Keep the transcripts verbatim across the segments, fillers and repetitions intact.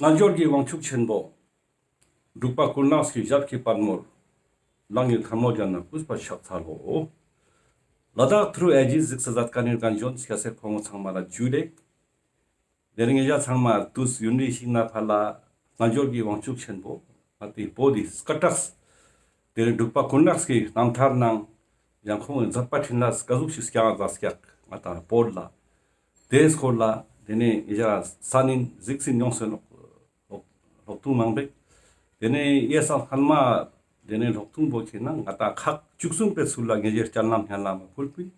རྣལ་འབྱོར་གྱི་དབང་ཕྱུག་ཆེན་པོ། འབྲུག་པ་ཀུན་ལེགས་ཀྱི་ཞབས་ཀྱི་པད་མོར། ལག་གཉིས་ཐལ་མོ་སྦྱར་ནས་གུས་པས་ཕྱག་འཚལ་ལོ། ལ་དྭགས་ཐུརུ་ཨེ་ཇི་གཟིགས་སུ་མཛད་མཁན་ནི་རྒན་གཞོན་སྐྱ་སེར་ཕོ་མོ་ཚང་མ་ལ་ཇུ་ལེ། དེ་རིང་ངེད་ཅག་ཚང་མ་དུས་ཡུན་རིང་ཞིག་ནེ་ཕར་ལ་རྣལ་འབྱོར་གྱི་དབང་ཕྱུག་ཆེན་པོ་ང་ཏི་བོད་དི་སྐད་གྲགས་དེ་རིང་འབྲུག་པ་ཀུན་ལེགས་ཀྱི་རྣམ་ཐར་ནང་ཡང་ཁོང་གི་མཛད་པ་འཕྲིན་ལས་ག་ཟུག་ཞིག་སྐྱོང་མཛད་ཀྱག་ང་ཏང་བོད་ལ། དེའི་སྐོར་ལ་དེ་ནས་ངེད་ཅག་གསན་ཡིན་གཟིགས་སིན་མྱོང་སེ་ནོག་ལོག་ལོག་ཐུང་མང་པོ། དེ་ནས་ཡེ་སང་ཧན་མ་དེ་ནས་ལོག་ཐུང་པོ་ཁེ་ན་ང་ཏང་ཁག་བཅུ་གསུམ་པའི་ཚུལ་ལ་ངེད་ཅག་སྤྱན་ལམ་སྙན་ལམ་ཕུལ་པིན།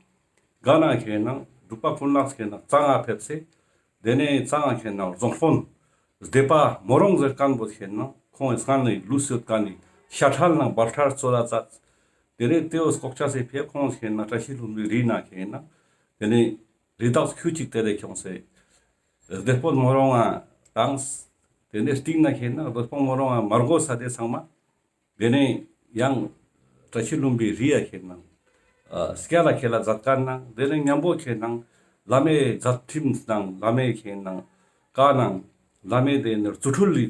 ག་ན་ཁེ་ན་འབྲུག་པ་ཀུན་ལེགས་ཁེ་ན་གཙང་ང་ཕེབས་སེ། དེ་ནས་གཙང་ང་ཁེ་ན་རྫོང་དཔོན་སྡེ་པ་མོ་རོང་ཟེར་མཁན་པོ་ཁེ་ན་ཁོང་གི་སྔན་ནས་ལུས་ཡོད་མཁན་ནི་ཤ་ཁྲལ་ནང་སྦལ་ཁྲལ་རྩོད་ལ་མཛད། དེ་ནས་དེའོ་ལྐོག་ཆ་སེ་ཕེ་ཁོང་ཁེ་ན་བཀྲ་ཤིས་ལྷུན་པོའི་རི་ན་ཁེ་ན་དེ་ནས་རི་དྭགས་ཁྱུ་གཅིག་དེ་ལས་ཁྱོངས་སེ། སྡེ་དཔོན་མོ་རོང་ང་དང་། དེ་ནས་སྟིང་ན་ཁེ་ན་སྡེ་དཔོན་མོ་རོང་ང་མ་གོ་ས་དེ་ཚང་མ། དེ་ནས་ཡང་བཀྲ་ཤིས་ལྷུན་པོའི་རི་ཡ་ཁེ་ན་ཨ་སྐྱ་ལ་ཁེ་ལ་མཛད་མཁན་ནང་དེ་ནས་མཉམ་པོ་ཁེ་ན་བླ་མའི་མཛད་ཁྲིམས་ནང་བླ་མའི་ཁེ་ན་བཀའ་ནང་བླ་མའི་དེ་ནས་རྫུ་འཕྲུལ་ལི་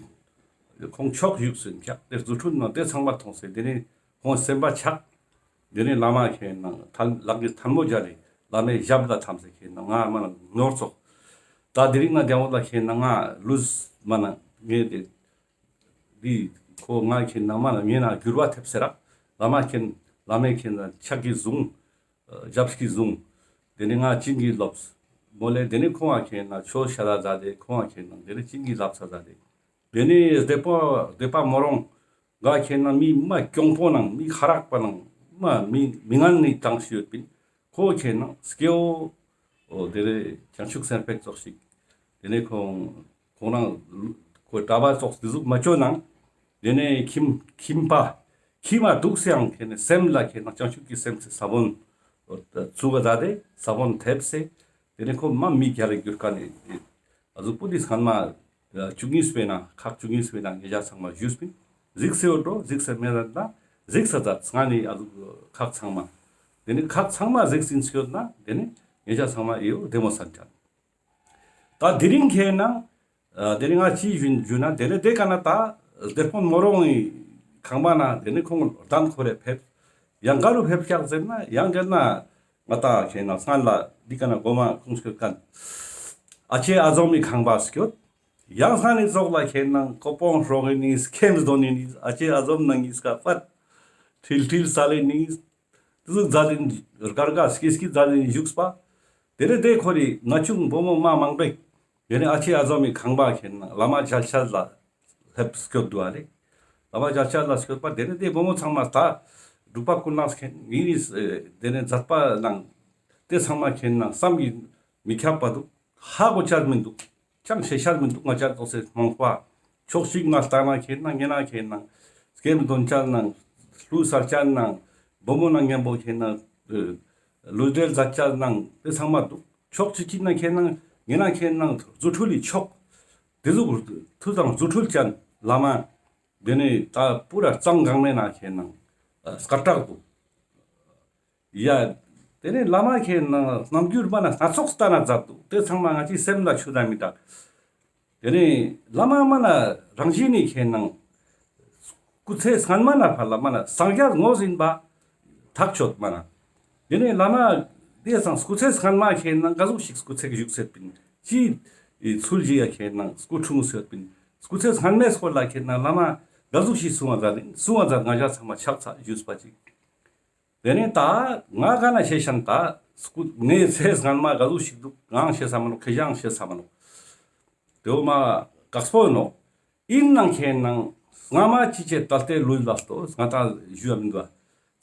ཁོང་ཕྱོགས་བཞུགས་སུ་ཡིན་ཀྱག་དེ་རྫུ་འཕྲུལ་ནང་དེ་ཚང་མ་མཐོང་སེ་དེ་ནས་ཁོང་སེམས་པ་ཆགས། དེ་ནས་བླ་མ་ཁེ་ན་ཐལ་ལག་གི་ཐལ་མོ་སྦྱར་ལེ་བླ་མའི་ཞབས་ལ་འཐམས་སེ་ཁེ་ན་ང་མ་ན་ནོར་ཚོགས། ད་དེ་རིང་ན་དེ་འོ་ལ་ཁེ་ན་ང་ལུས་མ་ན་ངེས་དེ། འདི་ཁོ་ང་ཁེ་ན་མ་ན་ངེ་ན་འགྱུར་བ་ཐེབས་སེ་རག་བླ་མ་ཁེ་ན་བླ་མའི་ཁེ་ན་ཕྱག་གི་བཟུང་། ཞབས་ཀྱི་བཟུང་། དེ་ནས་ང་བྱིན་གྱིས་རློབས། མོ་ལེ་དེ་ནས་ཁོང་ང་ཁེ་ན་ཆོས་ཤད་ད་མཛད་དེ་ཁོང་ང་ཁེ་ན་དེ་ནས་བྱིན་གྱིས་བརླབས་ས་མཛད་དེ། དེ་ནས་སྡེ་པ་སྡེ་པ་མོ་རོང་ང་ཁེ་ན་མི་མ་གྱོང་པོ་ནང་མི་ཁ་རག་པ་ནང་མ་མི་མི་ངན་ནི་གྲངས་ཤིག་ཡོད་པིན། ཁོ་ཁེ་ན་སྐྱེ་བོ་འོ་དེ་རེ་བྱང་ཆུབ་སེམས་དཔའི་ཙོགས་ཤིག་དེ་ནས་ཁོང་ཁོང་རང་ཁོ་གྲྭ་པ་ཙོགས་དེ་ཟུག་མ་བཅོ་ནང་དེ་ནས་ཁྱིམ་ཁྱིམ་པ་ཁྱིམ་མ་འདུག་སེའང་ཁེ་ན་སེམས་ལ་ཁེ་ན་བྱང་ཆུབ་ཀྱི་སེམས་སི་ས་བོན་ཚུགས་ཀ་མཛད་དེ་ས་བོན་ཐེབས་སེ་དེ་ནས་ཁོ་མ་མི་རྒྱལ་ལ་གྱུར་ཀ་ནས་ཨ་ཟུག་པོ་དེ་སྔན་མ་བཅུ་གཉིས་པའི་ནང་ཁག་བཅུ་གཉིས་པའི་ནང་ངེད་ཅག་ཚང་མ་ཞུས་པིན། གཟིགས་སེ་འོ་འགྲོ་གཟིགས་སེ་མེད་ན་གཟིགས་ས་མཛད་སྔ་ནས་ཨ་ཟུག་ཁག་ཚང་མ། དེ་ནས་ཁག་ཚང་མ་གཟིགས་སིན་སྐྱོད་ན་དེ་ནས་ངེད་ཅག་ཚང་མ་ཨེ་ཡོ་བདེ་མོ་སན་ཅན། ད་དེ་རིང་ཁེ་ན་ཨ་དེ་རིང་ང་ཅི་ཞུ་ན་དེ་ནས་དེ་ཀ་ན་ད་སྡེ་དཔོན་མོ་རོང་ངི་ཁང་པ་ན་དེ་ནས་ཁོང་གདན་ཁོ་རེ་ཕེབས། ཡང་ག་རུ་ཕེབས་ཀྱག་ཟེར་ན་ཡང་ག་ན་ང་ད་ཁེ་ན་སྔན་ལ་འདི་ཀ་ན་གོ་མ་ཁོང་སྐྱོད་མཁན་ཨ་ཅེ་ཨ་ཛོམ་མི་ཁང་པ་སྐྱོད། ཡང་སྔན་ནི་ཙོགས་ལ་ཁེ་ན་ཀོ་པོང་ཧྲོག་ནི་སྐེམ་དོན་ནི་ཨ་ཅེ་ཨ་ཛོམ་ནང་གི་སྐ་པད་ཁྲིལ་ཁྲིལ་ས་ལེ་ནི། དེ་ཟུག་མཛད་དེ་རྒར་རྒར་སྐྱིད་སྐྱིད་མཛད་དེ་བཞུགས་པ། དེ་ནས་དེ་ཁོ་རི་ན་ཆུང་བུ་མོ་མ་མང་པོས། དེ་ནས་ཨ་ཅེ་ཨ་ཛོམ་མི་ཁང་པ་ཁེ་ན་བླ་མ་མཇལ་ཆ་ལ་སླེབས་སྐྱོད་དུག་ཨ་ལེ། བླ་མ་མཇལ་ཆ་ལ་སྐྱོད་པ་དེ་ནས་དེ་བུ་མོ་ཚང་མ་ད་འབྲུག་པ་ཀུན་ལེགས་ཁེ་ན་ངེ་རི་དེ་ནས་མཛད་པ་ནང་དེ་ཚང་མ་ཁེ་ན་བསམ་གྱིས་མི་ཁྱབ་པ་དུག་ཧ་གོ་ཆ་མི་དུག་ཅང་ཤེས་ཤར་མི་དུག་ང་ཅག་ཏོག་སེ་མང་པ། ཕྱོགས་གཅིག་ན་ལྟ་ན་ཁེ་ན་ངེ་ན་ཁེ་ན་སྐེམ་དོན་ཅ་ན་ལུས་སར་ཅ་ན་བུ་མོ་ན་ངན་པོ་ཁེ་ན་ལུས་འབྲེལ་མཛད་ཅ་ན་དེ་ཚང་མ་དུག་ཕྱོགས་གཅིག་གཅིག་ན་ཁེ་ན་ངེ་ན་ཁེ་ན་རྫུ་འཕྲུལ་ལི་ཕྱོགས་དེ་ཟུག་མཐུ་དང་རྫུ་འཕྲུལ་ཅན་བླ་མ་དེ་ནས་ད་པུ་ར་གཙང་འགག་མེད་ན་ཁེ་ན་སྐད་གྲགས་དུག་ཡ། དེ་ནས་བླ་མ་ཁེ་ན་རྣམ་འགྱུར་མ་ན་སྣ་ཚོགས་ལྟ་ན་མཛད་དུག་དེ་ཚང་མ་ང་ཅི་སེམས་ལ་ཆུད་ད་མི་དག་དེ་ནས་བླ་མ་མ་ན་རང་བཞིན་ནི་ཁེ་ན་སྐུ་ཚེ་སྔན་མ་ན་ཕར་ལ་མ་ན་སངས་རྒྱས་ངོས་ཟིན་པ་ཐག་ཆོད་མ་ན། དེ་ནས་བླ་མ་དེ་སང་སྐུ་ཚེ་སྔན་མ་ཁེ་ན་ག་ཟུག་ཞིག་སྐུ་ཚེ་བཞུགས་སེད་པིན། ཅི་ཚུལ་ཞིག་ཡ་ཁེ་ན་སྐུ་འཁྲུངས་སེད་པིན། སྐུ་ཚེ་སྔན་མའི་སྐོར་ལ་ཁེ་ན་བླ་མ་ག་ཟུག་ཞིག་གསུང་བ་མཛད་ཨིན་གསུང་བ་མཛད་ང་ཅག་ཚང་མ་ཕྱག་འཚལ་ཞུས་པ་ཅིག་དེ་ནས་ད་ང་ག་ན་ཤེས་ཤན་ད་སྐུ་ངའི་ཚེ་སྔན་མ་ག་ཟུག་ཞིག་དུག་ངའང་ཤེས་ས་མ་ནོག་ཁེ་ཞའང་ཤེས་ས་མ་ནོག་དེ་བོ་མ་དཀགས་པོ་ནོག་ཨིན་ནང་ཁེ་ན་སྔ་མ་ཅི་བྱེད་ད་ལྟའི་ལུས་ལ་ལྟོས། ང་ད་ཞུ་ཡ་མི་དུག་པ།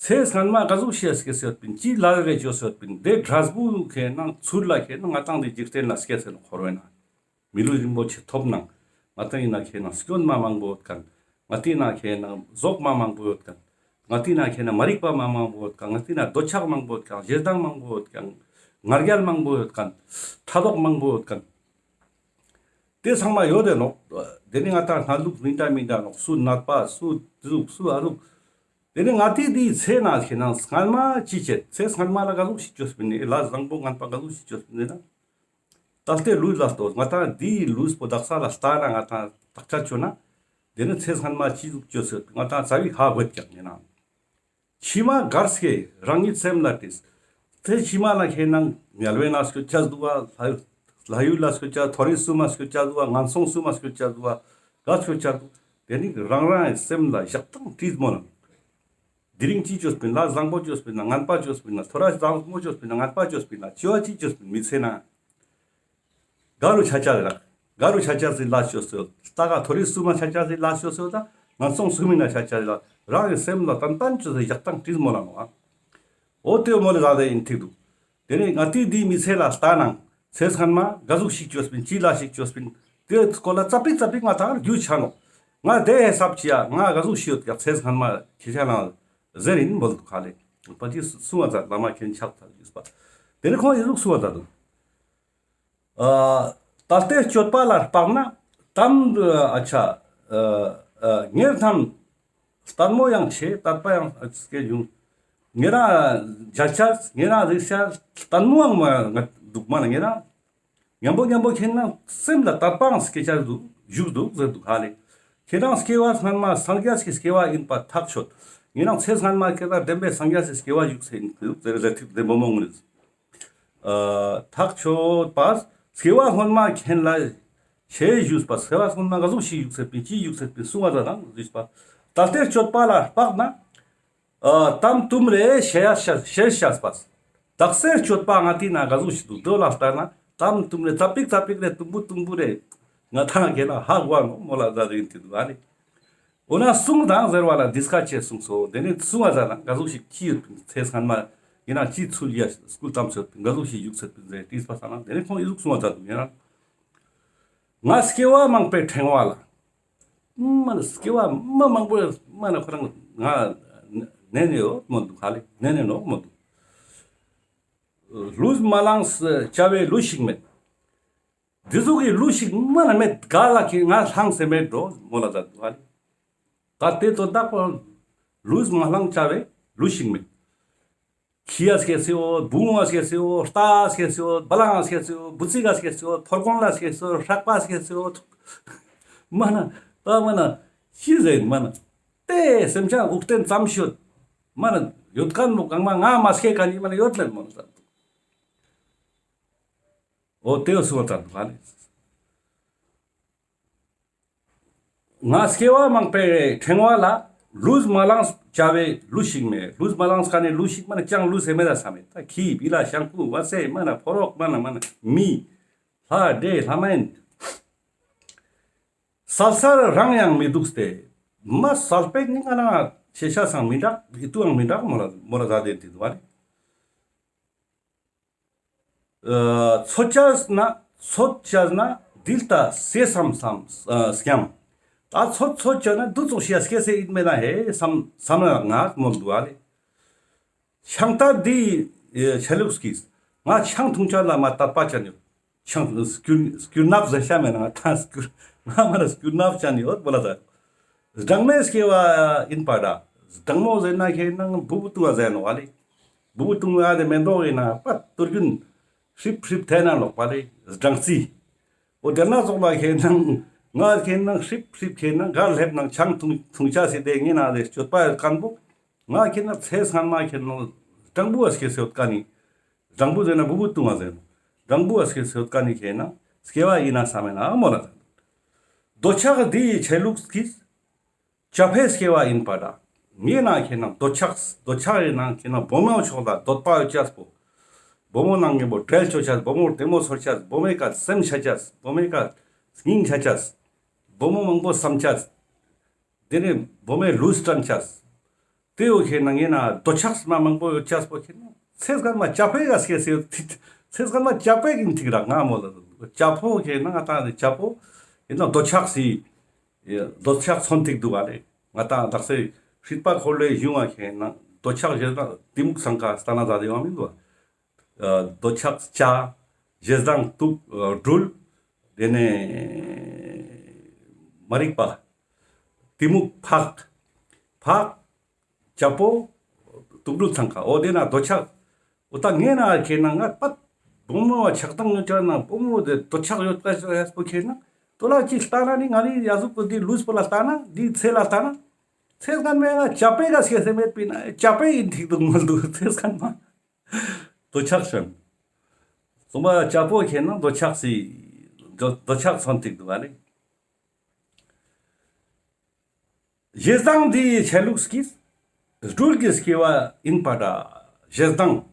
ཚེ་སྔན་མ་ག་ཟུག་ཤེས་སྐྱེས་སོད་པིན། ཅི་ལ་རེ་བཅོས་སོད་པིན། དེ་འབྲས་བུ་ཁེ་ན་ཚུར་ལ་ཁེ་ན་ང་ཏང་དེ་འཇིག་རྟེན་ལ་སྐྱེས་སེ་ནོག་འཁོར་བའི་ནང་། མི་ལུས་རིན་པོ་ཆེ་ཐོབ་ནང་ང་ཏང་ཨིན་ན་ཁེ་ན་སྐྱོན་མ་མང་པོ་ཡོད་ཁན། ང་ཏི་ན་ཁེ་ན་ཟོག་མ་མང་པོ་ཡོད་ཁན། ང་ཏི་ན་ཁེ་ན་མ་རིག་པ་མ་མང་པོ་ཡོད་ཁན། ང་ཏི་ན་འདོད་ཆགས་མང་པོ་ཡོད་ཁན། ཞེ་སྡང་མང་པོ་ཡོད་ཁན། ང་རྒྱལ་མང་པོ་ཡོད་ཁན། ཕྲག་དོག་མང་པོ་ཡོད་ཁན། དེ་ཚང་མ་ཡོད་དེ་ནོག་དེ་ནི་ང་ཏང་སྣ་ལུག་མི་འདྲ་མི་འདྲ་ནོག་སུ་ནད་པ་སུ་དུག་སུ་ཨ་ལུག་དེ་ནི་ང་ཏི་དེའི་ཚེ་ན་ཁེ་ན་སྔན་མ་ཅི་བྱེད། ཚེ་སྔན་མ་ལ་ག་ཟུག་ཞིག་བཅོས་པིན་ནི་ལ་བཟང་པོ་ངན་པ་ག་ཟུག་ཞིག་བཅོས་པིན་ནི་ན། ད་ལྟའི་ལུས་ལ་ལྟོས། ང་ཏང་འདིའི་ལུས་པོ་དག་ས་ལ་ལྟ་ན་ང་ཏང་བརྟག་དཔྱད་ཅོ་ན། དེ་ནི་ཚེ་སྔན་མ་ཅི་ཟུག་ཅོས་ཡོད་ང་ཏང་རྩ་བའི་ཧ་གོ་ཀྱག་ཡིན་ན། ཕྱི་མ་གར་སྐྱེ་རང་ཉིད་སེམས་ལ་དྲིས། དེ་ཕྱི་མ་ལ་ཁེ་ནང་དམྱལ་བའི་ནང་སྐྱོད་ཅེས་འདུག་བ། ལྷ་ལྷ་ཡུལ་ལ་སྐྱོད་ཅེས། མཐོ་རིས་སུ་མ་སྐྱོད་ཅེས་འདུག་བ། ངན་སོང་སུ་མ་སྐྱོད་ཅེས་འདུག་བ། ག་སྐྱོད་ཅེས་འདུག་དེ་ནི་རང་རང་སེམས་ལ་བཞག་སྟངས་དྲིས་མོ་ལ། དེ་རིང་ཅི་ཅོས་པིན་ལ། བཟང་པོ་ཅོས་པིན་ལ། ངན་པ་ཅོས་པིན་ལ། ཐོ་རས་བཟང་པོ་ཅོས་པིན་ལ། ངན་པ་ཅོས་པིན་ལ། ཅི་བ་ཅི་ཅོས་པིན་མི་ཚེ་ན། ག་རུ་ཆ་ཆ་རེ་ར། ག་རུ་ཆ་ཆ་སི་ལ་ཅོས་སོ། ལྟ་ག་མཐོ་རིས་སུ་མ་ཆ་ཆ་སི་ལ་ཅོས་སོ་ད། ངན་སོང་སུ་མི་ན་ཆ་ཆ་རེ་ར། རང་གི་སེམས་ལ་ཏན་ཏན་ཅོས་སི་བཞག་སྟངས་དྲིས་མོ་ལ་ནོ། འོ་དེ་མོ་ལ་ར་དེ་ཡིན་ཐིག་འདུག་དེ་ནི་ང་ཏི་འདི་མི་ཚེ་ལ་ལྟ་ན་ཚེ་སྔན་མ་ག་ཟུག་ཞིག་ཅོས་པིན་ཅི་ལ་ཞིག་ཅོས་པིན་དེ་སྐོར་ལ་ཙ་པིག་ཙ་པིག་ང་ཏང་རྒྱུས་ཆ་ནོ། ང་དེ་ཧེ་སབ་ཅི་ཡ་ང་ག་ཟུག་ཤི་ཡོད་ཀྱག་ཚེ་སྔན་མ་ཁྱེད་ཅག་ལ་ཟེར་ཡིན་མོལ་འདུག་ཁ་ལེ། པ་ཅི་སུ་བ་ཙ་བླ་མ་མཁན་ཆགས་ཚར་ཡོད་པ། དེ་ནི་ཁོང་ཡི་ཟུག་སུ་བ་ཙ་འདུག་ཨ་ད་ལྟའི་སྤྱོད་པ་ལ་དཔག་ན་དམ་ཨ་ཆ་ཨ་ཨ་ཉེར་ཐམ་ལྟད་མོ་ཡང་ཆེ་དད་པ་ཡང་སྐྱེ་འབྱུང་། ཉེ་རང་མཇལ་ཆ་ཉེ་རང་རིག་ཆ་ལྟད་མོའང་མ་འདུག་མ་ན་ཉེ་རང་། མཉམ་པོ་མཉམ་པོ་ཁེ་ནང་སེམས་ལ་དད་པའང་སྐྱེ་ཆ་འདུག་བཞུགས་འདུག་ཟེར་འདུག་ཧ་ལེ། ཁེ་རང་སྐྱེ་བ་སྔན་མ་སངས་རྒྱས་ཀྱི་སྐྱེ་བ་ཡིན་པ་ཐག་ཆོད། ཉེ་རང་ཚེ་སྔན་མ་སྐྱེ་བ་བདེན་པའི་སངས་རྒྱས་ཀྱི་སྐྱེ་བ་བཞུགས་སེ་ཡིན་འདུག་ཟེར་ཟེར་ཐིག་བདེན་པོ་མོ་ངུ་རེད། ཨ་ཐག་ཆོད་པ། སྐྱེ་བ་སྔོན་མ་མཁན་ལ་ཞེས་ཞུས་པ། སྐྱེ་བ་སྔོན་མ་ག་ཟུག་ཞིག་བཞུགས་ཟེར་པིན་ཅི་བཞུགས་ཟེར་པིན་གསུང་བ་ལ་རང་ཞུས་པ། ད་ལྟའི་སྤྱོད་པ་ལ་དཔག་ན། ཨ་དམ་དུམ་རེ་ཞེས་ཞེས་ཞེས་པ། དག་སའི་སྤྱོད་པ་ང་ཏི་ན་ག་ཟུག་ཞིག་འདུག་དོ་ལ་ལྟ་ན་དམ་དུམ་རེ་ཙ་པིག་ཙ་པིག་རེ་དུམ་བུ་དུམ་བུ་རེ་ང་ཐང་གེ་ན་ཧ་གོ་ནོ་མོ་ལ་ཟ་རིན་ཏི་འདུག་ཨ་ནི། འོ་ན་གསུང་དང་ཟེར་བ་ལ་འདི་སྐད་ཅེས་གསུངས་སོ། དེ་ནས་གསུང་བ་ཟ་ན་ག་ཟུག་ཞིག་ཁྱི་ཡོད་པིན་ཚེ་སྔན་མ་ཡིན་ན་ཅི་ཚུལ་ཡ་སྐུལ་ཙམ་ཚོད་པིན་ག་ཟུག་ཞིག་ཡུག་ཚོད་པིན་ཟེར་དྲིས་པ་ས་ན་དེ་ནས་ཁོང་ཡི་ཟུག་གསུང་བ་ཟ་འདུག་ཡིན་ན། ང་སྐྱེ་བ་མང་པོའི་ཕྲེང་བ་ལ། མ་ན་སྐྱེ་བ་མ་མང་པོ་མ་ན་ཁོ་རང་ང་ནེ་ནེ་ཡོད་མོ་འདུག་ཧ་ལེ་ནེ་ནེ་ནོ་མོ་འདུག་ལུས་མ་བླངས་བྱ་བའི་ལུས་ཤིག་མེད། འདི་ཟུག་གི་ལུས་ཤིག་མ་ན་མེད་ག་ལ་ཁྱེད་ང་ལྷང་སེ་མེད་འགྲོ་མོ་ལ་ད་འདུག་ཧ་ལེ། ད་དེ་དོན་དག་པོ་ལུས་མ་བླངས་བྱ་བའི་ལུས་ཤིག་མེད། ཁྱི་ཡ་སྐྱེ་སེའོ། བུང་བ་སྐྱེ་སེའོ། རྟ་སྐྱེ་སེའོ། བ་ལང་སྐྱེ་སེའོ། བུ་ཚིག་ག་སྐྱེ་སེའོ། ཕོར་གོང་ལ་སྐྱེ་སེའོ། ཧྲག་པ་སྐྱེ་སེའོ། མ་ན་ད་མ་ན་ཤི་ཟེར་མ་ན་དེ་སེམས་ཅན་དབུགས་བརྟན་ཙམ་ཤོད་མ་ན་ཡོད་མཁན་མོ་གང་མ་ང་མ་སྐྱེ་མཁན་ཡིན་མ་ན་ཡོད་ལེན་མོ་ན་ད་འོ་དེ་སུ་བ་ད་འདུག་ཧ་ལེ། ང་སྐྱེ་བ་མང་པོའི་ཕྲེང་བ་ལ་ལུས་མ་བླངས་བྱ་བའི་ལུས་ཤིག་མེད། ལུས་མ་བླངས་ཀ་ནས་ལུས་ཤིག་མ་ན་ཅང་ལུས་སེ་མེད་ད་ས་མེད་ད་ཁྱི་བི་ལ་ཤང་ཀུ་བ་སེ་མ་ན་ཕོ་རོག་མ་ན་མ་ན་མི་ལྷ་འདྲེ་ལྷ་མ་ཡིན། སལ་སལ་རང་ཡང་མི་འདུག་སྟེ། མ་སལ་པེག་ནི་ང་ན་ཆེ་ཤ་སང་མི་འདྲ་ཨི་ཏུའང་མི་འདྲ་མོ་ལ་མོ་ལ་ད་དེ་དེ་དུ་བ་རེད། ཨ་ཚོད་བྱས་ན་ཚོད་བྱས་ན་དིལ་ཏ་སེ་སམ་སམ་ཨ་སྐྱམ། ད་ཚོད་ཚོད་བྱས་ན་དུ་ཚོགས་ཤིག་སྐྱེ་སེ་ཡིན་མེད་ན་ཧེ་སམ་སམ་ན་ང་མོལ་འདུག་ཨ་ལེ། ཆང་ད་འདི་ཆ་ལུགས་ཀྱིས་ང་ཆང་འཐུང་ཆ་ལ་མ་དད་པ་ཅན་ཡོད། ཆང་སྐྱུར་སྐྱུར་ནག་ཟེར་ཤ་མེད་ན་ང་ད་སྐྱུར་ང་མ་ན་སྐྱུར་ནག་ཅན་ཡོད་མོ་ལ་ད། སྦྲང་མའི་སྐྱེ་བ་ཡིན་པ་འདྲ། སྦྲང་མོ་ཟེར་ན་ཁྱེད་ནང་བུ་བུ་ཏུ་བ་ཟེར་ནོ་བ་ལེ། བུ་བུ་ཏུ་བ་དེ་མེ་ཏོག་ཡིན་ན་པ་ཏུར་རྒྱུན་ཧྲིབ་ཧྲིབ་ཐལ་ན་ལོག་པ་ལེ་སྦྲང་རྩི། འོ་དེ་ན་ཙོགས་ལ་ཁྱེད་ནང་ང་ཁྱེད་ནང་ཧྲིབ་ཧྲིབ་ཁྱེད་ནང་གར་ལྷེབ་ནང་ཆང་འཐུང་འཐུང་ཆ་སི་དེ་ངེ་ན་དེ་སྤྱོད་པ་ཡོད་མཁན་པོ་ང་ཁྱེད་ནང་ཚེ་སྔན་མ་ཁྱེད་ནང་སྦྲང་བུ་བ་སྐྱེ་སེ་ཡོད་མཁན་ནི། སྦྲང་བུ་ཟེར་ན་བུ་བུ་ཏུ་བ་ཟེར་ནོ། སྦྲང་བུ་བ་སྐྱེ་སེ་ཡོད་མཁན་ནི་ཁྱེད་ནང་སྐྱེ་བ་ཡིན་ན་ས་མེད་ན་མོ་ལ་ད། འདོད་ཆགས་འདི་ཡི་ཆ་ལུགས་ཀྱིས། ཅ་ཕའི་སྐྱེ་བ་ཡིན་པ་འདྲ། ངེ་ན་ཁྱེད་ནང་འདོད་ཆགས་འདོད་ཆགས་ཡིན་ན་ཁྱེད་ནང་བུ་མོ་ཕྱོགས་ལ་འདོད་པ་ཡོད་ཅེས་པོ། བུ་མོ་ནང་ངེ་བོ་བྲེལ་ཆོ་ཅེས་བུ་མོར་བདེ་མོ་ཚོར་ཅེས་བུ་མོའི་ཀ་སེམས་ཆ་ཅེས་བུ་མོའི་ཀ་སྙིང་ཆ་ཅེས། བུ་མོ་མང་པོ་བསམ་ཅེས། དེ་ནས་བུ་མོའི་ལུས་དྲན་ཅེས། དེ་ཡོད་ཁྱེད་ནང་ངེ་ན་འདོད་ཆགས་མ་མང་པོ་ཡོད་ཅེས་པོ་ཁྱེད་ནང་ཚེ་སྔན་མ་ཅ་ཕའི་ཀ་སྐྱེ་སེ་ཡོད་ཚེ་སྔན་མ་ཅ་ཕའི་ཡིན་ཐིག་ར་ང་མོ་ལ་ཅ་ཕོ་ཁྱེད་ནང་ང་ད་ནི་ཅ་ཕོ་ཡིན་ན་འདོད་ཆགས་སི། འདོད་ཆགས་ཚོན་ཐིག་འདུག་ག་ལེ། ང་ཏང་དག་སའི་སྲིད་པ་འཁོར་ལོའི་གཞུང་ང་ཁེ་ན་འདོད་ཆགས་ཞེ་སྡང་གཏི་མུག་སང་ཁ་སྟན་ན་མཛད་དེ་ཡོང་མི་འདུག་ག། འདོད་ཆགས་བྱ། ཞེ་སྡང་དུག་སྦྲུལ། དེ་ནས་མ་རིག་པ། གཏི་མུག་ཕག་ཕག་ཅ་པོ། དུག་སྦྲུལ་ཚང་ཁ། འོ་དེ་ན་འདོད་ཆགས། འོ་ད་ངེ་ན་ཁེ་ན་ང་པད་ བུ་མོ་བ་ཆགས་སྡང་ཡོད་ཅ་ན་བུ་མོ་དེ་འདོད་ཆགས་ཡོད་ཀ་ཡོད་པོ་ཁེ་ན་དོ་ལ་ཅི་ལྟ་ན་ནི་ང་རི་ཡ་ཟུག་པོ་དེ་ལུས་པོ་ལ་ལྟ་ན་དེ་ཚེ་ལ་ལྟ་ན་ཚེ་སྔན་མའི་ང་ཅ་པེ་ག་སྐྱེ་སེ་མེད་པིན་ན་ཅ་པེ་ཡིན་ཐིག་འདུག་མོལ་འདུག་ཚེ་སྔན་མ་འདོད་ཆགས་ཤིང་། གསུམ་པ་ཅ་པོ་ཁེ་ན་འདོད་ཆགས་སི་འདོད་འདོད་ཆགས་སོན་ཐིག་འདུག་ཨ་ནི། ཞེ་སྡང་འདི་ཆ་ལུགས་ཀྱི་སྦྲུལ་གྱི་སྐྱེ་བ་ཡིན་པ་འདྲ། ཞེ་སྡང་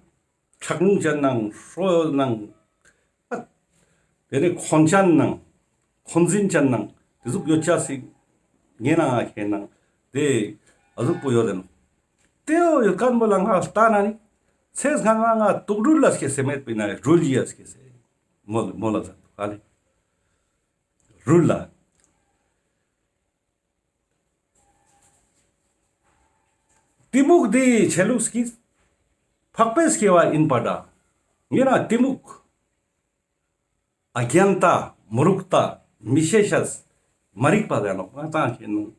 ཁྲག་རླུང་ཅན་ནང་ཧྲོ་ནང་ཨ་དེ་ནི་འཁོན་ཅན་ནང་འཁོན་འཛིན་ཅན་ནང་དེ་ཟུག་ཡོད་ཅ་སི་ངེ་ན་ང་ཁེ་ནང་དེ་ཨ་ཟུག་པོ་ཡོད་དེ་ནོ། དེ་ཡོད་ཁན་པོ་ལ་ང་ལྟ་ན་ནི་ཚེ་སྔན་མ་ང་དུག་སྦྲུལ་ལ་སྐྱེ་སེ་མེད་པིན་ན་སྦྲུལ་ཡི་ལ་སྐྱེ་སེ་མོལ་མོལ་ལ་ཟ་ཨ་ལེ། སྦྲུལ་ལ། གཏི་མུག་འདི་ཆ་ལུགས་ཀྱི་འཕགས་པའི་སྐྱེ་བ་ཡིན་པ་འདྲ། ངེ་ན་གཏི་མུག་ཨ་གྱན་ཏ་མུ་རུག་ཏ་མི་ཤེས་ཤེས་མ་རིག་པ་ལ་ནོག་ང་ཏང་ཁེ་ནང་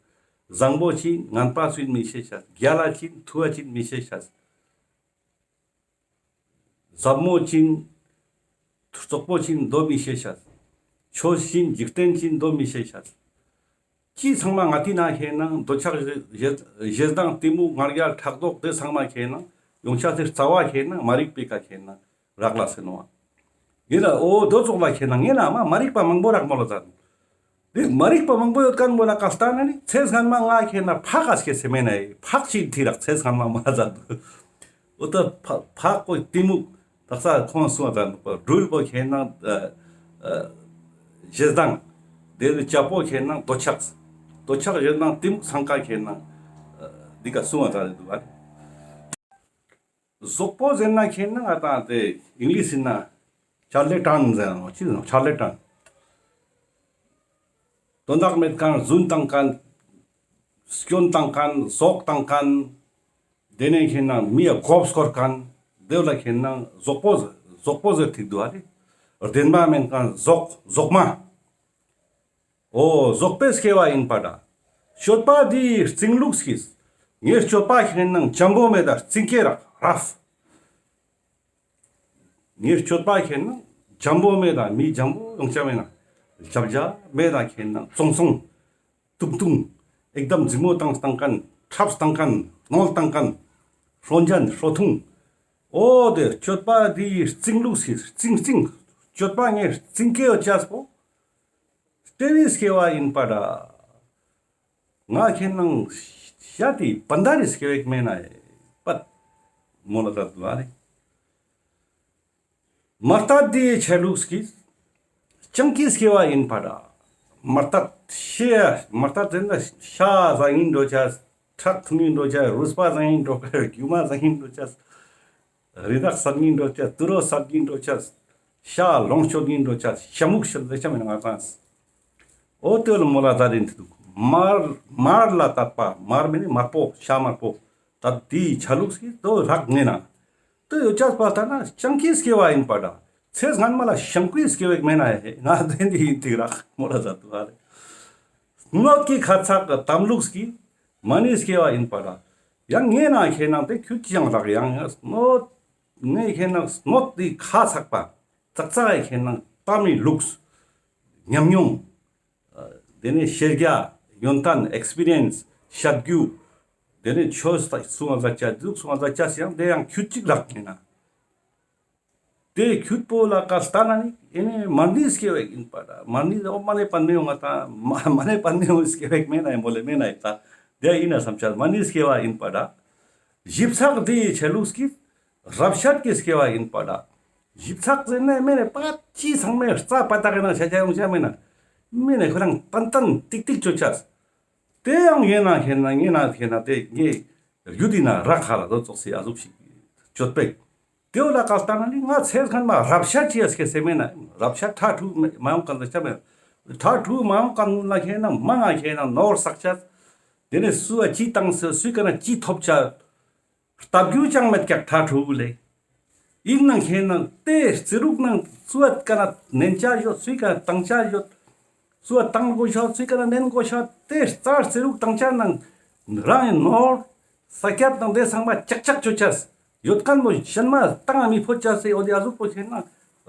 བཟང་པོ་ཅིན་ངན་པ་ཅིན་མི་ཤེས་ཤེས་རྒྱལ་ལ་ཅིན་ཐུ་བ་ཅིན་མི་ཤེས་ཤེས། ཟབ་མོ་ཅིན་རྩོག་པོ་ཅིན་དོ་མི་ཤེས་ཤེས། ཆོས་ཅིན་འཇིག་རྟེན་ཅིན་དོ་མི་ཤེས་ཤེས། ཅི་ཚང་མ་ང་ཏི་ན་ཁེ་ནང་འདོད་ཆགས་ཞེ་ཞེ་སྡང་གཏི་མུག་ང་རྒྱལ་ཕྲག་དོག་དེ་ཚང་མ་ཁེ་ནང་ཡོང་ཆ་སི་རྩ་བ་ཁེ་ནང་མ་རིག་པའི་ཀ་ཁེ་ནང་རག་ལ་སེ་ནོ། ཡིན་ལ་འོ་དོ་ཙོགས་ལ་ཁེ་ནང་ངེ་ན་མ་མ་རིག་པ་མང་པོ་རག་མོལ་ལ་ཟ། དེ་མ་རིག་པ་མང་པོ་ཡོད་ཁན་པོ་ལ་ཀ་ལྟ་ན་ནི་ཚེ་སྔན་མ་ང་ཁེ་ན་ཕག་ག་སྐྱེ་སེ་མེད་ན་ཡི་ཕག་ཅིག་ཐི་རག་ཚེ་སྔན་མ་མ་ཟ་འདུག་འོ་ད་ཕག་ཕག་པོ་གཏི་མུག་དག་ས་ཁོང་སུ་ང་ཟ་འདུག་པ་སྦྲུལ་པོ་ཁེ་ན་ཨ་ཨ་ཞེ་སྡང་དེ་ནི་ཅ་པོ་ཁེ་ན་འདོད་ཆགས་འདོད་ཆགས་ཞེ་སྡང་གཏི་མུག་ཚང་ཀ་ཁེ་ན་ཨ་འདི་ཀ་སུ་ང་ཟ་འདུག་པ། ཟོག་པོ་ཟེར་ན་ཁེ་ན་ང་ཏང་དེ་ཨིང་ལིཤ་ཟེར་ན་ཆར་ལེ་ཊན་ཟེར་ནོ་ཅི་ཟེར་ནོ་ཆར་ལེ་ཊན། དོན་དག་མེད་ཁན་རྫུན་བཏང་ཁན་སྐྱོན་བཏང་ཁན་ཟོག་བཏང་ཁན་དེ་ནས་ཁེ་ན་མི་ཡ་གོབ་སྐོར་ཁན་དེ་ལ་ཁེ་ན་ཟོག་པོ་ཟོག་པོ་ཟེར་ཐིག་འདུག་ཨ་ལེ། བདེན་པ་མེད་ཁན་ཟོག་ཟོག་མ། འོ་ཟོག་པོའི་སྐྱེ་བ་ཡིན་པ་འདྲ། སྤྱོད་པ་འདི་རྩིང་ལུགས་ཀྱིས། ངའི་སྤྱོད་པ་ཁེ་ན་འཇམ་པོ་མེད་ད་རྩིང་ཀེ་རག་རབ། ངའི་སྤྱོད་པ་ཁེ་ན་འཇམ་པོ་མེད་ད་མི་འཇམ་པོ་ཡོང་ཆ་མེད་ན། ལྕགས་ལྕགས་མེད་ད་ཁེ་ན་ཙོང་ཙོང་། ཏུང་ཏུང་། ཨེག་དམ་རྫི་མོ་བཏང་བཏང་ཁན་ཁྲབ་བཏང་ཁན་ནོར་བཏང་ཁན་ཧྲོ་འཇམ་ཧྲོ་ཐུང་། འོ་དེ་སྤྱོད་པ་འདི་རྩིང་ལུགས་ཀྱིས་རྩིང་རྩིང་། སྤྱོད་པ་ངའི་རྩིང་ཀེ་ཡོད་ཅས་པོ། ལྟེ་བའི་སྐྱེ་བ་ཡིན་པ་འདྲ། ང་ཁེ་ནང་ཤ་དེ་བན་དྷ་རི་སྐྱེ་བ་མེད་ན་ཡེ་པད་མོ་ལ་ད་དུ་ཨ་རེ། མ་རྟད་དེ་ཆ་ལུགས་ཀྱིས་སྤྱང་ཀིའི་སྐྱེ་བ་ཡིན་པ་འདྲ། མ་རྟད་ཤེས་མ་རྟད་ཟེར་ན་ཤ་ཟ་ཡིན་འགྲོ་ཆ་ཁྲག་འཐུང་ཡིན་འགྲོ་ཆ་རུས་པ་ཟ་ཡིན་འགྲོ་ཆ་རྒྱུ་མ་ཟ་ཡིན་འགྲོ་ཆ། རི་དྭགས་བསད་ཉིན་འགྲོ་ཆ། དུད་འགྲོ་བསད་ཉིན་འགྲོ་ཆ། ཤ་ལོངས་སྤྱོད་ཉིན་འགྲོ་ཆ། ཤ་མུག་ཤ་ལེ་ཆ་མེད་ན་ང་ཏང་། འོ་དེ་ལ་མོ་ལ་ད་རིན་འདུག་མར་མར་ལ་དད་པ་མར་མེ་ནི་དམར་པོ་ཤ་དམར་པོ་དད་དེའི་ཆ་ལུགས་ཀྱི་དོ་རག་ངེ་ན། དོ་ཡོད་ཅག་པ་ལྟ་ན་སྤྱང་ཀིའི་སྐྱེ་བ་ཡིན་པ་འདྲ། ཚེ་སྔན་མ་ལ་སྤྱང་ཀིའི་སྐྱེ་བ་མེད་ན་ཡེ་ང་དེ་འདི་ཡིན་ཏིག་རག་མོ་ལ་ད་དུ་ཨ་རེ། སྣོད་ཀྱི་ཁ་ཚགས་དམ་ལུགས་ཀྱི་མ་ཎིའི་སྐྱེ་བ་ཡིན་པ་འདྲ། ཡང་ངེ་ན་ཁེ་ནང་དེ་ཁྱུད་ཅི་ཡང་རག་ཡང་ཡང་སྣོད་ངེ་ཁེ་ནང་སྣོད་དེ་ཁ་ཚགས་པ་ཙག་ཙག་ཡ་ཁེ་ནང་དམ་མི་ལུགས་ཉམས་མྱོང་དེ་ནས་ཤེས་རྒྱ་ཡོན་ཏན་ཨེགས་པི་རི་ཡན་སི་བཤད་རྒྱུ་དེ་ནས་ཆོས་སུ་ང་ཟ་ཆ་ཟུག་སུ་ང་ཟ་ཆ་ཡང་དེ་ཡང་ཁྱུད་ཅིག་རག་ངེ་ན། དེ་ཁྱུད་པོ་ལ་ཀ་ལྟ་ན་ནི་ཨེ་ནི་མ་ཎིའི་སྐྱེ་བ་ཡིན་པ་འདྲ། མ་ཎི་འོ་མ་ཎི་པདྨེ་འོང་ང་ད་མ་མ་ཎི་པདྨེ་འོང་སྐྱེ་བ་མེད་ན་ཡང་མོ་ལེ་མེད་ན་ཡང་ད་དེ་ཡིན་ན་བསམ་ཆ་མ་ཎིའི་སྐྱེ་བ་ཡིན་པ་འདྲ། ཞིབ་ཚགས་དེའི་ཆ་ལུགས་ཀྱི་རབ་བཤད་ཀྱི་སྐྱེ་བ་ཡིན་པ་འདྲ། ཞིབ་ཚགས་ཟེར་ན་མེད་ན་པ་ཅི་ཚང་མའི་རྩ་པ་དག་ཡིན་ན་ཤ་ཆ་ཡོང་ཆ་མེད་ན་མེད་ན་ཁོ་རང་ཏན་ཏན་ཏིག་ཏིག་ཅོ་ཆ། དེ་ཡང་ངེ་ན་ཁེ་ན་ངེ་ན་ཁེ་ན་དེ་ངེ་རྒྱུད་དེ་ན་རག་ཧ་ལ་དོ་ཙོགས་སི་ཨ་ཟུག་ཞིག་སྤྱོད་པས། དེ་བོ་ལ་ཀ་ལྟ་ན་ནི་ང་ཚེ་སྔན་མ་རབ་ཤ་ཅི་ཡ་སྐྱེ་སེ་མེད་ན་རབ་ཤ་ཁྲ་ཁྲུ་མ་ཡོང་ཀ་ལ་ཆ་མེད། ཁྲ་ཁྲུ་མ་ཡོང་ཀ་ལ་ཁེ་ན་མ་ང་ཁེ་ན་ནོར་བསགས་ཆ། དེ་ནས་སུ་བ་ཅི་བཏང་ས་སུའི་ཀ་ན་ཅི་ཐོབ་ཆ། ལྟ་རྒྱུ་ཅང་མེད་ཀྱག་ཁྲ་ཁྲུ་ལེ། ཡིན་ནང་ཁེ་ནང་དེ་རྩི་རུག་ནང་སུ་བ་ཀ་ན་ནན་ཆ་ཡོད་སུའི་ཀ་ན་བཏང་ཆ་ཡོད། སུ་བ་བཏང་དགོས་ཤ་སུའི་ཀ་ན་ནན་དགོས་ཤ་དེ་རྩ་རྩི་རུག་བཏང་ཆ་ནང་རང་ཡིན་ནོར་ས་ཁྱབ་དང་དེ་ཚང་མ་ཅག་ཅག་ཅོ་ཆ་ཡོད་ཁན་པོ་གཞན་མ་བཏང་མི་ཕོད་ཆ་སེ་འོ་དེ་ཨ་ཟུག་པོ་ཁེ་ན་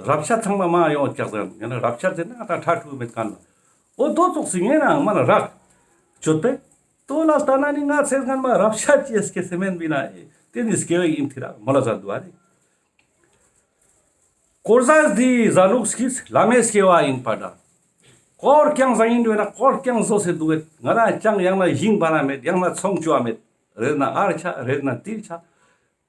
རབ་ཤ་ཚང་མ་མ་ཡོང་ཀྱག་ཟེར་ན་རབ་ཤ་ཟེར་ན་ང་ད་ཁྲ་ཁྲུ་མེད་ཁན་ལ། འོ་དོ་ཙོགས་སི་ངེ་ན་མ་ན་རག་ཅོད་པེ། དོ་ལ་ལྟ་ན་ནི་ང་ཚེ་སྔན་མ་རབ་ཤ་ཅི་སྐྱེ་སེ་མེན་པི་ན་ཨེ་དེ་ནི་སྐྱེ་བའི་ཡིན་ཐི་ར་མོ་ལ་ཟ་དུ་ཨ་རེ། དཀོར་ཟས་འདི་ཟ་ལུགས་ཀྱིས་བླ་མའི་སྐྱེ་བ་ཡིན་པ་འདྲ། དཀོར་རྐྱང་ཟ་ཡིན་འདྲ་ན་དཀོར་རྐྱང་ཟོས་སེ་འདུག་གེད། ང་རང་ཅང་ཡང་ན་ཞིང་པ་ར་མེད། ཡང་ན་ཚོང་ཅོ་བ་མེད། རེད་ན་ཨར་ཆ་རེད་ན་ཏིལ་ཆ།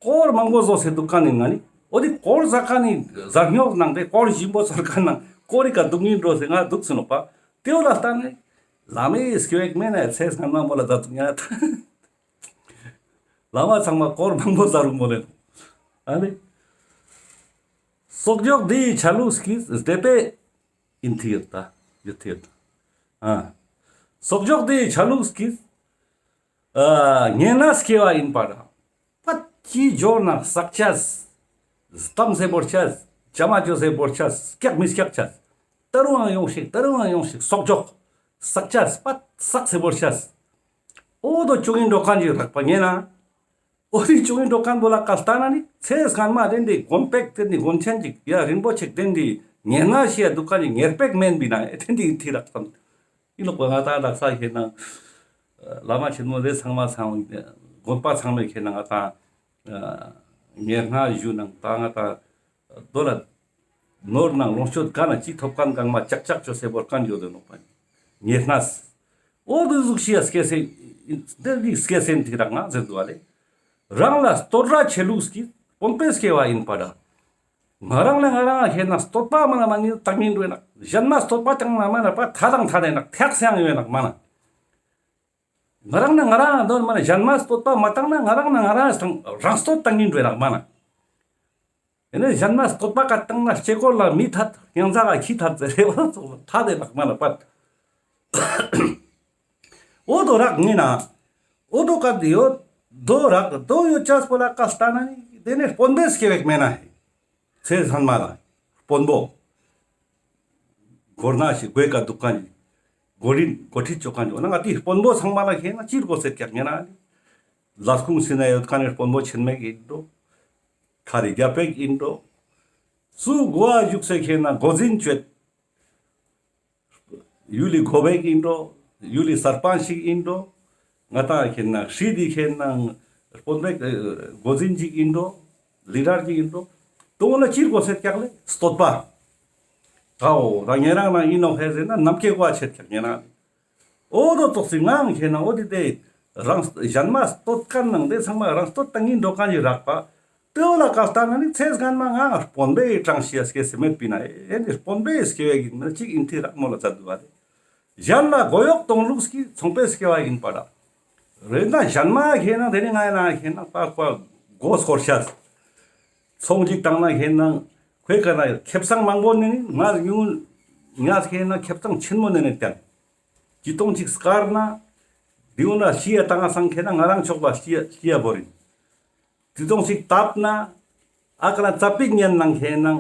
དཀོར་མང་པོ་ཟོས་སེ་འདུག་ཁན་ཡིན་ང་ནི། འོ་དེ་དཀོར་ཟ་ཁན་ནི་ཟ་སྙོག་ནང་དེ་དཀོར་ཞིམ་པོ་ཟོས་ཁན་ནང་དཀོར་རི་ཀ་འདུག་ཉིན་འགྲོ་སེ་ང་འདུག་སེ་ནོག་པ། དེ་བོ་ལ་ལྟ་ནས་བླ་མའི་སྐྱེ་བ་མེན་ན་ཚེ་སྔན་མ་མོ་ལ་ད་འདུག་ཉ་ད། བླ་མ་ཚང་མ་དཀོར་མང་པོ་ཟ་རུང་མོ་ལེ། ཨ་ནི། གསོག་འཇོག་འདི་ཆ་ལུགས་ཀྱིས་སྡེ་པའི་ཡིན་ཐི་ཡོད་ད། ཡོད་ཐི་ཡོད་ད། ཨ། གསོག་འཇོག་འདི་ཆ་ལུགས་ཀྱིས། ཨ། ངན་ན་སྐྱེ་བ་ཡིན་པ་འདྲ། པ་ཅི་འབྱོར་ན་བསག་ཅས། གཏམ་སེ་བོར་ཅས། ཅ་མ་ཅོ་སེ་བོར་ཅས། སྐྱག་མི་སྐྱག་ཅས། ད་རུང་ཡང་ཡོང་ཞིག་ད་རུང་ཡང་ཡོང་ཞིག་གསོག་འཇོག་བསག་ཅས། པ་བསག་སེ་བོར་ཅས། འོ་དོ་ཅུང་ཡིན་འགྲོ་ཁན་ཅིག་རག་པ་ངེ་ན། འོ་དེ་ཅུང་ཡིན་འགྲོ་ཁན་བོ་ལ་ཀ་ལྟ་ན་ནི་ཚེ་སྔན་མ་དེ་འདི་དགོན་པེག་དེ་འདི་དགོན་ཆེན་ཅིག་ཡ་རིན་པོ་ཆེ་དེ་འདི་ངན་ན་ཤི་ཡ་འདུག་ཁན་ཅིག་ཉེར་པེག་མེན་པི་ན་དེ་འདི་ཡིན་ཐི་རག་ཙམ། ཡིན་ནོག་པ། ང་ད་དག་ས་ཁེ་ན་བླ་མ་ཆེན་མོ་ལེ་ཚང་མ་ཚང་དགོན་པ་ཚང་མའི་ཁེ་ན་ང་ད་ཉེ་སྔ་ཞུ་ནང་ད་ང་ད་དོ་ལ་ནོར་ནང་ལོངས་སྤྱོད་ག་ན་ཅི་ཐོབ་ཁན་གང་མ་ཅག་ཅག་ཅོ་སེ་བོར་ཁན་ཡོད་དེ་ནོག་པ། ཉེ་སྔ་འོ་དེ་ཟུག་ཤི་ཡ་སྐྱེ་སེ་དེ་ནི་སྐྱེ་སེ་ཐི་རག་ང་ཟེར་དུ་བ་ལེ། རང་ལ་བསྟོད་ར་ཆེ་ལུགས་ཀྱིས་དཔོན་པོའི་སྐྱེ་བ་ཡིན་པ་འདྲ། ང་རང་ལ་ང་རང་ཁེ་ན་བསྟོད་པ་མ་ན་མ་ནི་བཏང་ཡིན་འགྲོ་ན། གཞན་མ་བསྟོད་པ་བཏང་ན་མ་ན་པ་ཐ་དང་ཐ་རེ་ན་ཐག་སང་ཡོད་ན་མ་ན། ང་རང་ན་ང་རང་འདོན་མ་ན་གཞན་མ་བསྟོད་པ་མ་བཏང་ན་ང་རང་ན་ང་རང་རང་བསྟོད་བཏང་ཡིན་འགྲོ་ན་མ་ན། ཡིན་ན་གཞན་མ་བསྟོད་པ་ཀ་བཏང་ན་ལྕེ་སྐོར་ལ་མི་ཐད་ཡང་ཟ་ག་ཁྱི་ཐད་ཟེར་རེ་བ་ཚོ་ཐད་དེ་ལག་མ་ན་པ། འོ་དོ་རག་ངེ་ན། འོ་དོ་ཀ་དེ་ཡོད། དོ་རག་དོ་ཡོད་ཅས་པོ་ལ་ཀ་ལྟ་ན་ནི་དེ་ནས་དཔོན་པོའི་སྐྱེ་བ་མེན་ན་ཧེ། ཚེ་སྔན་མ་ལ་དཔོན་པོ། མགོ་ན་ཞིག་མགོའི་ཀ་འདུག་ཁན་ནི། མགོ་རིན་མགོ་ཁྲིད་ཅོ་ཁན་ནི། འོ་ན་ང་དེ་དཔོན་པོ་ཚང་མ་ལ་ཁེ་ན་ཅི་དགོས་ཟེར་ཀྱག་ངེ་ན་ནི། ལས་ཁུངས་སི་ན་ཡོད་ཁན་ནི་དཔོན་པོ་ཆེན་མོ་ཡིན་འགྲོ། ཁ་རི་རྒྱ་པེག་ཡིན་འགྲོ། སུ་གོ་བ་བཞུགས་སེ་ཁེ་ན་འགོ་འཛིན་ཅོད། ཡུལ་ལི་འགོ་པེག་ཡིན་འགྲོ། ཡུལ་ལི་སར་པན་ཞིག་ཡིན་འགྲོ། ང་ཏང་ཁེ་ན་ཧྲི་དི་ཁེ་ན་དཔོན་པེག་འགོ་འཛིན་ཞིག་ཡིན་འགྲོ། ལི་ཌར་ཞིག་ཡིན་འགྲོ། དོ་ལ་ཅི་དགོས་ཟེར་ཀྱག་ལེ་བསྟོད་པ། ཀའོ་ད་ཉེ་རང་ན་ཡིན་ནོག་ཧེ་ཟེར་ན་ནམ་ཁེ་གོ་བ་ཆེད་ཀྱག་ཉེ་རང་། འོ་དོ་ཙོགས་སི་ངང་ཁེ་ན་འོ་དེ་དེ་རང་གཞན་མ་བསྟོད་ཁན་ནང་དེ་ཚང་མ་རང་བསྟོད་བཏང་ཡིན་འགྲོ་ཁན་ཞིག་རག་པ། དེ་བོ་ལ་ཀ་ལྟ་ན་ནི་ཚེ་སྔན་མ་ང་དཔོན་པོའི་གྲངས་ཤིག་ཡ་སྐྱེ་སེ་མེད་པི་ན་ཨེ་ནི་དཔོན་པོའི་སྐྱེ་བ་ཡིན་ན་ཅིག་ཡིན་ཐི་རག་མོ་ལ་ཚ་དུ་བ་རེ། གཞན་ལ་མགོ་གཡོག་གཏོང་ལུགས་ཀྱི་ཚོང་པའི་སྐྱེ་བ་ཡིན་པ་འདྲ། རེད་ན་གཞན་མ་ཁེ་ན་དེ་ནི་ང་ཡ་ན་ཁེ་ན་པ་ཁོ་མགོ་སྐོར་ཤ། ཚོང་ཅིག་བཏང་ན་ཁེ་ན་ཁོའི་ཀ་ན་ཁེ་བཟང་མང་པོ་ནི་ནི་ང་ཡུང་ང་ཁེ་ན་ཁེ་བཟང་ཆེན་མོ་ནི་ནི་བསྟན། ཅི་ཏོང་ཅིག་སྐར་ན་དེའུ་ན་ཤི་ཡ་བཏང་ང་སང་ཁེ་ན་ང་རང་ཆོག་པ་ཤི་ཡ་ཤི་ཡ་བོ་རིན། དེ་ཙོང་ཞིག་བཏབ་ན་ཨ་ཀ་ལ་ཙ་པིག་ཉན་ནང་ཁེ་ནང་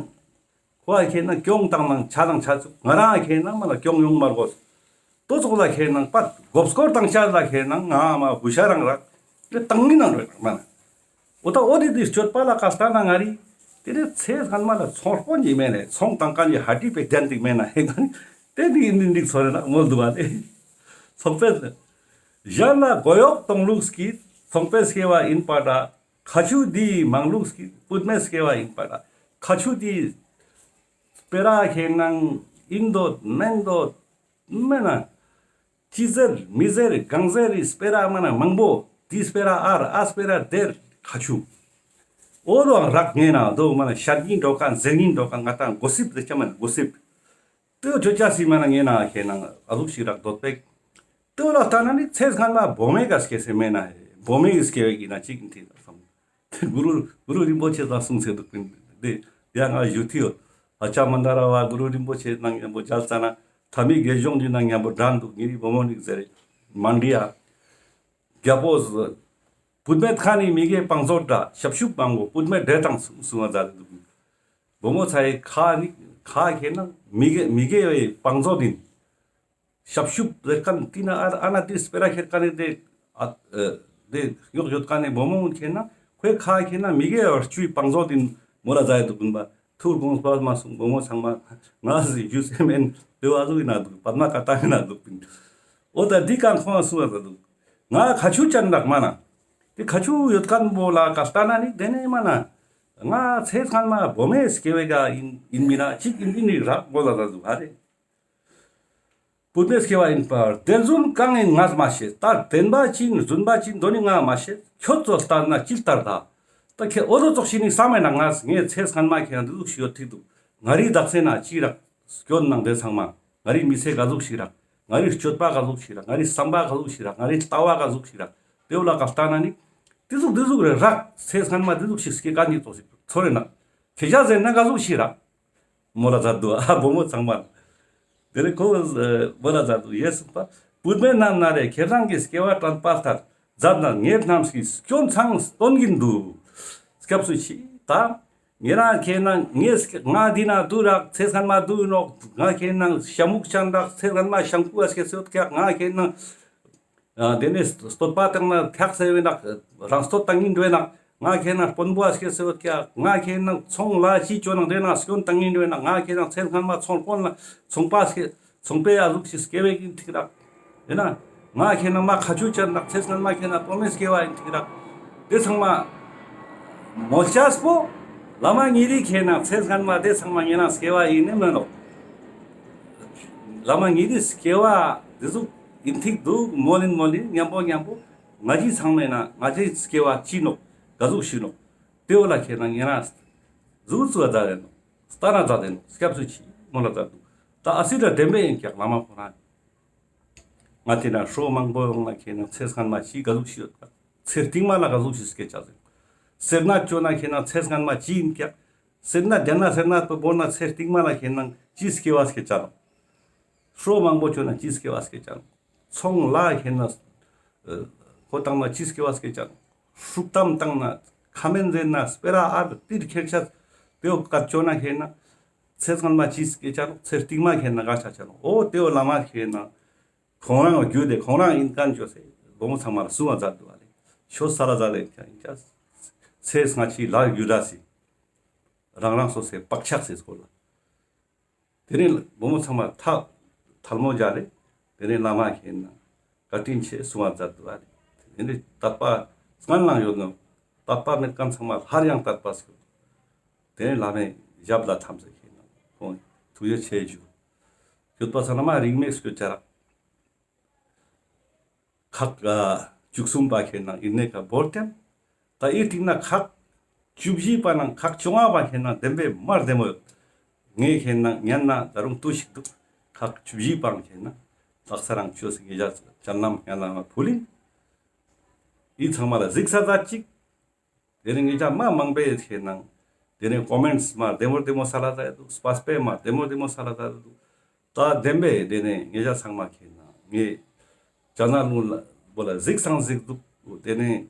ཁོ་ཨ་ཁེ་ནང་གྱོང་བཏང་ནང་ཆ་དང་ཆ་ཚུགས་ང་རང་ཨ་ཁེ་ནང་མ་ལ་གྱོང་ཡོང་མ་དགོས། དོ་ཙོགས་ལ་ཁེ་ནང་པ་མགོ་སྐོར་བཏང་ཆ་ལ་ཁེ་ནང་ང་མ་ཧུ་ཤ་རང་རག་ལེ་བཏང་ངི་ནང་རེད་མ་ན། འོ་ད་འོ་དེ་དེ་སྤྱོད་པ་ལ་ཀ་ལྟ་ན་ང་རི་དེ་ནི་ཚེ་སྔན་མ་ལ་ཚོང་དཔོན་ཡིན་མེད་ནས་ཚོང་བཏང་མཁན་གྱི་ཧ་ཏི་པའི་དན་ཏིག་མེད་ན་ཧེ་ནང་དེ་དེ་ཡིན་ནི་འགྲིག་ཚོ་རེད་ན་མོལ་འདུག་བ་དེ། ཚོང་པས་གཞན་ལ་མགོ་གཡོག་གཏོང་ལུགས་ཀྱི་ཚོང་པའི་སྐྱེ་བ་ཡིན་པ་འདྲ། ཁ་ཆུ་འདི་མང་ལུགས་ཀྱི་པུད་མའི་སྐྱེ་བ་ཡིན་པ་འདྲ། ཁ་ཆུ་འདི་སྤེ་ར་ཁེ་ནང་ཡིན་འདོད་མེན་འདོད་མེན་ན། ཅི་ཟེར་མི་ཟེར་གང་ཟེར་རི་སྤེ་ར་མ་ན་མང་པོ་འདི་སྤེ་ར་ཨར་ཨ་སྤེ་ར་དེར་ཁ་ཆུ། འོ་དོ་རག་ངེ་ན་དོ་མ་ན་ཤར་གྱིན་འགྲོ་མཁན་ཟེར་གྱིན་འགྲོ་མཁན་ང་ཏང་གོ་སིབ་ཟེར་ཆ་མ་ན་གོ་སིབ། དེ་ཆོ་ཅ་སི་མ་ན་ངེ་ན་ཁེ་ནང་ཨ་ཟུག་ཞིག་རག་འདོད་པེག། དེ་ལ་ལྟ་ན་ནི་ཚེ་སྔན་མ་བོ་མེ་ག་སྐྱེ་སེ་མེ་ན་བོ་མེ་གི་སྐྱེ་བའི་གི་ན་ཅིག་ཡིན་ཏེ་སོང་། གུ་རུ་གུ་རུ་རིན་པོ་ཆེ་ལ་གསུངས་ཚེ་འདུག་པིན་དེ་ཡ་ང་ཞུ་ཐི་ཡོད། ཨ་ཅག་མན་དཱ་ར་བ་གུ་རུ་རིན་པོ་ཆེ་ནང་མཉམ་པོ་མཇལ་ཙ་ན་ཐ་མི་དགེ་སྦྱོང་གི་ནང་མཉམ་པོ་འགྲན་འདུག་ངེ་རི་བུ་མོ་ནིག་ཟེར་མན་ཌི་ཡ། རྒྱལ་པོ་བུད་མེད་ཁ་ནི་མི་དགེ་བང་མཛོད་འདྲ་ཞབས་ཞུབ་མང་པོ་བུད་མེད་འདྲེ་དང་གསུང་བ་མཛད་འདུག་བུ་མོ་ཚ་ཡི་ཁ་ནི་ཁ་ཁེ་ན་མི་དགེ་མི་དགེ་བའི་བང་མཛོད་ཡིན། ཞབས་ཞུབ་ཟེར་མཁན་དེ་ན་ཨ་ཨ་ན་དེ་སྤེ་ར་ཁྱེར་མཁན་ནི་དེ་ཨ་དེ་ཡོག་ཡོད་མཁན་ནི་བུ་མོ་ཁེ་ན་ཁོའི་ཁ་ཁེ་ན་མི་དགེ་བ་བཅུའི་བང་མཛོད་ཡིན་མོ་ལ་ཟ་ཡི་འདུག་གུན་པ། ཐུགས་དགོངས་པ་མ་གསུང་བུ་མོ་ཚང་མ་ང་ཟིག་རྒྱུ་སེམས་མེན་དེ་བ་ཟུག་ཡིན་ན་འདུག་པདྨ་བཀའ་ཐང་ཡིན་ན་འདུག་པིན། འོ་ད་འདི་གང་ཁོང་གསུང་བ་ད་འདུག་ང་ཁ་ཆུ་ཅན་རག་མ་ན། དེ་ཁ་ཆུ་ཡོད་མཁན་པོ་ལ་ཀ་ལྟ་ན་ནི་དེ་ནས་མ་ན། ང་ཚེ་སྔན་མ་བུ་མོའི་སྐྱེ་བའི་ག་ཡིན་ཡིན་མིན་ན་གཅིག་ཡིན་ཡིན་ནི་རག་མོ་ལ་ད་འདུག་ཧ་རེ། བུད་མེད་སྐྱེ་བ་ཡིན་པར་བདེན་རྫུན་གང་ཡིན་ངས་མ་ཤེས། ད་བདེན་པ་ཅི་ཡིན་རྫུན་པ་ཅི་ཡིན་དོ་ནི་ང་མ་ཤེས། ཁྱོད་ཚོ་ལྟར་ན་ཅི་ལྟར་ད། ད་ཁྱེད་འོ་དོ་ཙོགས་ཤིག་ནི་བསམ་མེད་ན་ངས་ངའི་ཚེ་སྔན་མ་ཁྱེད་རང་འདི་ཟུག་ཤིག་ཡོད་ཐིག་འདུག་ང་རི་བདག་སེ་ན་ཅི་རག་སྐྱོན་ནང་དེ་ཚང་མ། ང་རི་མི་ཚེ་ག་ཟུག་ཤིག་རག་ང་རི་སྤྱོད་པ་ག་ཟུག་ཤིག་རག་ང་རི་བསམ་པ་ག་ཟུག་ཤིག་རག་ང་རི་ལྟ་བ་ག་ཟུག་ཤིག་རག་དེ་བོ་ལ་ག་ལྟ་ན་ནི། དེ་ཟུག་དེ་ཟུག་རེ་རག་ཚེ་སྔན་མ་དེ་ཟུག་ཤིག་སྐྱེ་ག་ནི་ཙོགས་ཤིག་ཚོར་རེ་ན། ཁྱེད་ཅག་ཟེར་ན་ག་ཟུག་ཤིག་རག་མོ་ལ་མཛད་འདུག་ཨ་བུ་མོ་ཚང་མ། དེ་ནས་ཁོ་མོ་ལ་མཛད་འདུག་ཡེ་སྲིད་པ། བུད་མེད་རྣམས་ན་རེ་ཁྱེད་རང་གི་སྐྱེ་བ་དྲན་པ་ལྟར་མཛད་ན་ངེད་རྣམས་ཀྱི་སྐྱོན་ཚང་སྟོན་གྱིན་འདུག་སྐྱབས་སུ་མཆི། ད་ངེད་རང་ཁྱེད་ནང་ངས་ང་འདི་ན་དུ་རག་ཚེ་སྔན་མ་དུ་ཡིན་ནོག་ང་ཁྱེད་ནང་ཤ་མུག་ཅན་རག་ཚེ་སྔན་མ་ཤང་ཀུ་ཨ་སྐྱེ་སོད་ཀྱག་ང་ཁྱེད་ནང་། ཨ་དེ་ནས་བསྟོད་པ་བཏང་ན་ཐག་ཟེར་བའི་ནག་རང་བསྟོད་བཏང་ཡིན་འདྲ་ནག་ང་ཁྱེད་ནང་དཔོན་པོ་ཨ་སྐྱེ་སེ་ཡོད་ཀྱག་ང་ཁྱེད་ནང་ཚོང་ལ་ཅི་ཅོ་ནང་དེ་ནང་སྐྱོན་བཏང་ཡིན་འདྲ་ནག་ང་ཁྱེད་ནང་ཚེ་སྔན་མ་ཚོང་དཔོན་ལ་ཚོང་པ་སྐྱེ་ཚོང་པའི་ཨ་ཟུག་ཞིག་སྐྱེ་བའི་ཡིན་ཐིག་རག་དེ་ན་ང་ཁྱེད་ནང་མ་ཁ་ཆུ་ཅན་ནག་ཚེ་སྔན་མ་ཁྱེད་ནང་དཔོན་མེ་སྐྱེ་བ་ཡིན་ཐིག་རག་དེ་ཚང་མ་མོལ་ཆས་པོ་བླ་མ་ཉེ་རི་ཁྱེད་ནང་ཚེ་སྔན་མ་དེ་ཚང་མ་ངེད་ནང་སྐྱེ་བ་ཡིན་ནི་མིན་ནོག་བླ་མ་ཉེ་རི་སྐྱེ་བ་དེ་ཟུག་ཡིན་ཐིག་འདུག་མོལ་ཡིན་མོལ་ཡིན་མཉམ་པོ་མཉམ་པོ་ང་ཅི་ཚང་མེད་ན་ང་ཅི་སྐྱེ་བ་ཅི་ནོག་ག་ཟུག་ཤི་ནོག་དེ་བོ་ལ་ཁྱེད་ན་ངེད་ན་ཟུག་ཚུ་བ་ཛ་རེ་ནོག་སྟ་ན་ཛ་རེ་ནོག་སྐྱབས་སུ་མཆི་མོ་ལ་ཛ་འདུག་ད་ཨ་སི་ད་བདེན་པའི་ཡིན་ཀྱག་བླ་མ་ཁོ་ན་ང་དེ་ན་ཧྲོ་མང་པོ་ཡོང་ན་ཁྱེད་ན་ཚེ་སྔན་མ་ཅི་ག་ཟུག་ཤི་ཡོད་ཀྱག་ཚེ་རྟིང་མ་ལ་ག་ཟུག་ཤི་སྐྱེ་ཆ་ཟེར་སེར་སྣ་ཅོ་ན་ཁྱེད་ན་ཚེ་སྔན་མ་ཅི་ཡིན་ཀྱག་སེར་སྣ་རྒྱ་ན་སེར་སྣ་པོ་བོར་ན་ཚེ་རྟིང་མ་ལ་ཁྱེད་ན་ཅི་སྐྱེ་བ་སྐྱེ་ཆ་ནོག་ཧྲོ་མང་པོ་ཅོ་ན་ཅི་སྐྱེ་བ་སྐྱེ་ཆ་ནོག་ཚོང་ལ་ཁྱེད་ན་ཨ་ཁོ་བཏང་ན་ཅི་སྐྱེ་བ་སྐྱེ་ཆ་ནོག་ཧྲུག་གཏམ་བཏང་ན་ཁ་མེན་ཟེར་ན་སྤེ་ར་ཨ་ཏིར་ཁྱེར་ཆ་དེ་བོ་ཀ་ཅོ་ན་ཁྱེད་ན་ཚེ་སྔན་མ་ཅི་སྐྱེ་ཆ་ནོག་ཚེ་རྟིང་མ་ཁྱེད་ན་ག་ཆ་ཆ་ནོག་འོ་དེ་བོ་བླ་མ་ཁྱེད་ན་ཁོང་རང་རྒྱུད་དེ་ཁོང་རང་ཡིན་མཁན་ཅོ་སེ་བུ་མོ་ཚང་མ་ལ་གསུང་བ་མཛད་འདུག་བ་ལེ། ཆོས་ས་ལ་མཛད་ལེ་ཡིན་ཀྱང་ཡིན་ཀྱང་ཚེ་སྔ་ཕྱི་ལ་རྒྱུད་ར་སི་རང་རང་སོ་སོའི་བག་ཆགས་སི་སྐོར་ལ། དེ་ནས་བུ་མོ་ཚང་མ་ཐལ་ཐལ་མོ་སྦྱར་རེ། དེ་ནས་བླ་མ་ཁྱེད་ན་བཀའ་དྲིན་ཆེ་གསུང་བ་མཛད་འདུག་བ་ལེ། དེ་ནས་དད་པ་སྔན་ལང་ཡོད་ནོ། དད་པ་མེད་མཁན་ཚང་མ་སླར་ཡང་དད་པ་སྐྱོ། དེ་ནས་བླ་མའི་ཞབས་ལ་འཐམས་ཟེར་ཁྱེད་ན་ཁོང་ཐུགས་རྗེ་ཆེ་ཞུ། སྐྱོད་པ་ས་ན་མ་རིང་མེད་སྐྱོད་ཆ་རག་ཁག་ཨ་བཅུ་གསུམ་པ་ཁྱེད་ན་ཡིན་ནེ་ཁ་བོར་ཏེ། ད་ཨི་ཏིང་ན་ཁག་བཅུ་བཞི་པ་ནང་ཁག་བཅོ་ལྔ་པ་ཁྱེད་ན་བདེན་པའི་མ་བདེ་མོ་ཡོད། ངས་ཁྱེད་ན་ཉན་ན་ད་རུང་ལྟོས་ཤིག་འདུག་ཁག་བཅུ་བཞི་པ་ཁྱེད་ན་ལག་ས་རང་བཅོས་སེ་ངེད་ཅག་ཅན་ལམ་ཉན་ལ་མ་ཕུལ་ཡིན། ཨི་ཚང་མ་ལ་གཟིགས་ས་ཙ་ཅིག་དེ་ནས་ངེད་ཅག་མ་མང་པོའི་ཁྱེད་ནང་། དེ་ནས་ཀོ་མེནྚ་མ་བདེ་མོ་བདེ་མོ་ས་ལ་ད་ཡ་འདུག་སྤ་སྤེ་མ་བདེ་མོ་བདེ་མོ་ས་ལ་ད་ཡ་འདུག་ད་བདེན་པའི་དེ་ནས་ངེད་ཅག་ཚང་མ་ཁྱེད་ནང་ངས་ཅ་ན་ལུ་ལ་བོ་ལ་གཟིགས་སང་གཟིགས་འདུག་དེ་ནས་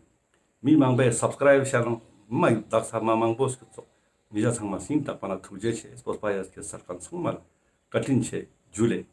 མི་མང་པོའི་སབ་སི་ཀ་རའིབ་བྱ་ནང་མ་ཡུག་དག་ས་མ་མང་པོ་ཞིག་ཚོགས་ངེད་ཅག་ཚང་མ་སྙིང་ཐག་པ་ན་ཐུགས་རྗེ་ཆེ་སྤོབས་པ་ཡ་སྐྱེ་སར་ཁང་ཚང་མ་ལ་བཀའ་དྲིན་ཆེ་ཇུ་ལེ།